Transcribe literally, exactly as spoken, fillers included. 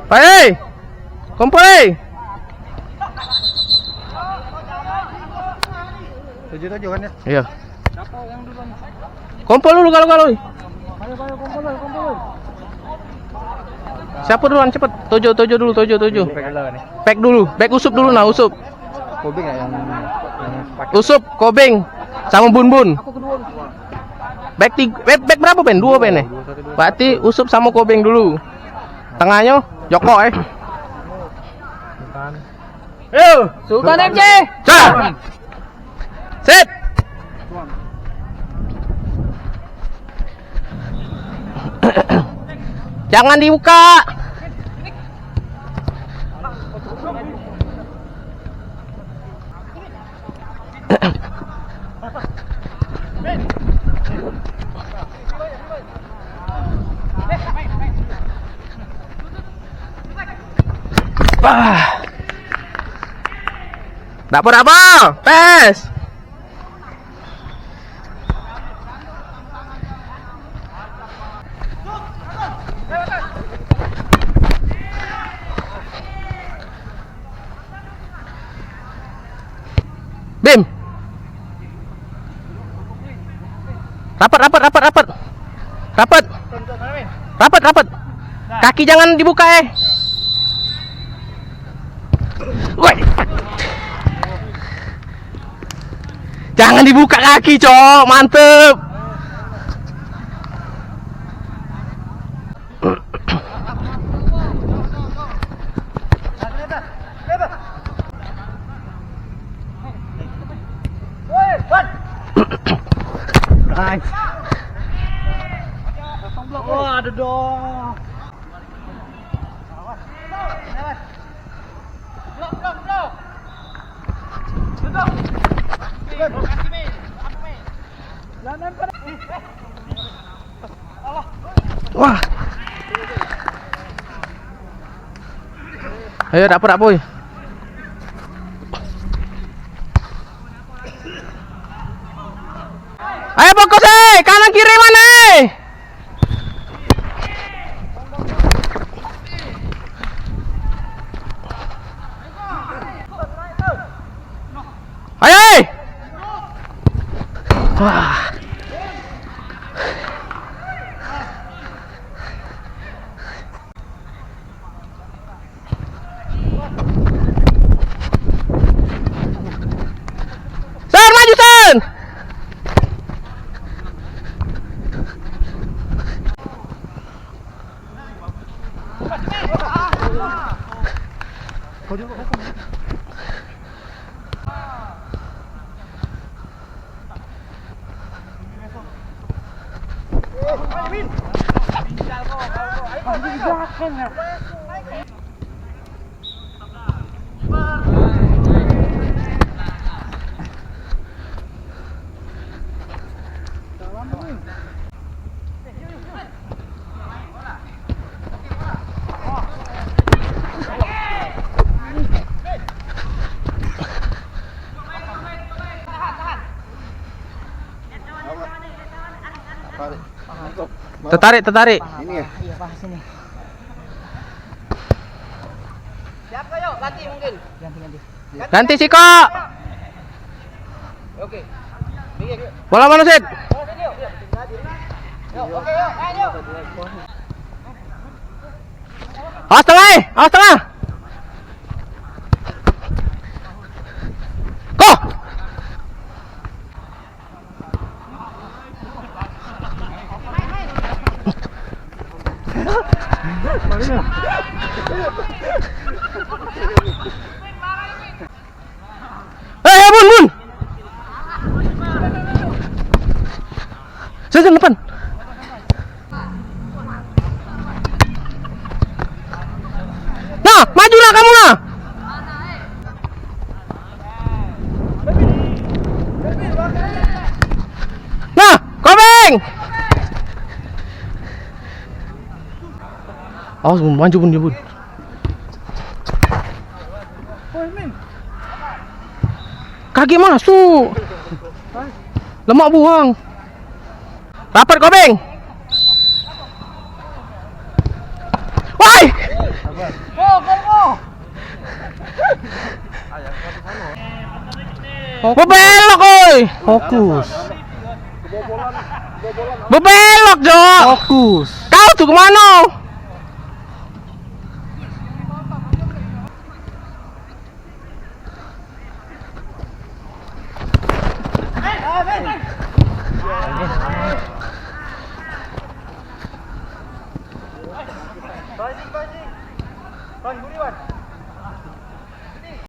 Hei! Kumpul, hei! Tujuh tujuh kan ya? Iya. Kumpul dulu kalau kalau. Siapa duluan cepet? Tujuh tujuh dulu, tujuh tujuh. Pack dulu nih. Pack dulu, back Usup dulu nah, Usup. Kobeng ya yang, yang pakai. Usup, Kobeng, sama Bun Bun. Back tiga, back, back berapa pen? Dua pen eh? Berarti Usup sama Kobeng dulu. Tengahnyo Joko eh. Bukan. Yo, Sultan F C. Sah. Sip. Jangan dibuka. Ah. Dapur apa? Pes. Bim. Rapat, rapat, rapat, rapat. Rapat. Rapat, rapat. Kaki jangan dibuka eh. Woi. Jangan dibuka kaki, Cok. Mantep. Nice. Wah, ada dong. Wah. Ayo, dapur, dapur. Ayo, fokus, eh. Kanan kiri mana, eh? Ayo, eh. Wah. San, maju, San! Tetarik, tetarik. Ini ya. Siapa yuk ganti mungkin? Ganti, ganti. Ganti sikok. Oke. Minggir. Bola mana, Sid? Bola sini yuk. Yuk, oke yuk. Ayo. Awas tengah, eh. Awas tengah. Go. Eh, ya, Bun, Bun. Sini, sini, depan. Nah, majulah kamu, nah. Nah, Kobeng. Awas, Bun, maju, Bun, dia, Bun. Kagek masuk. Lemak buang. Rapat, Kobeng. Woi! Bebelok, oi. Fokus. Bebelok, Jo. Fokus. Kau tu kemano?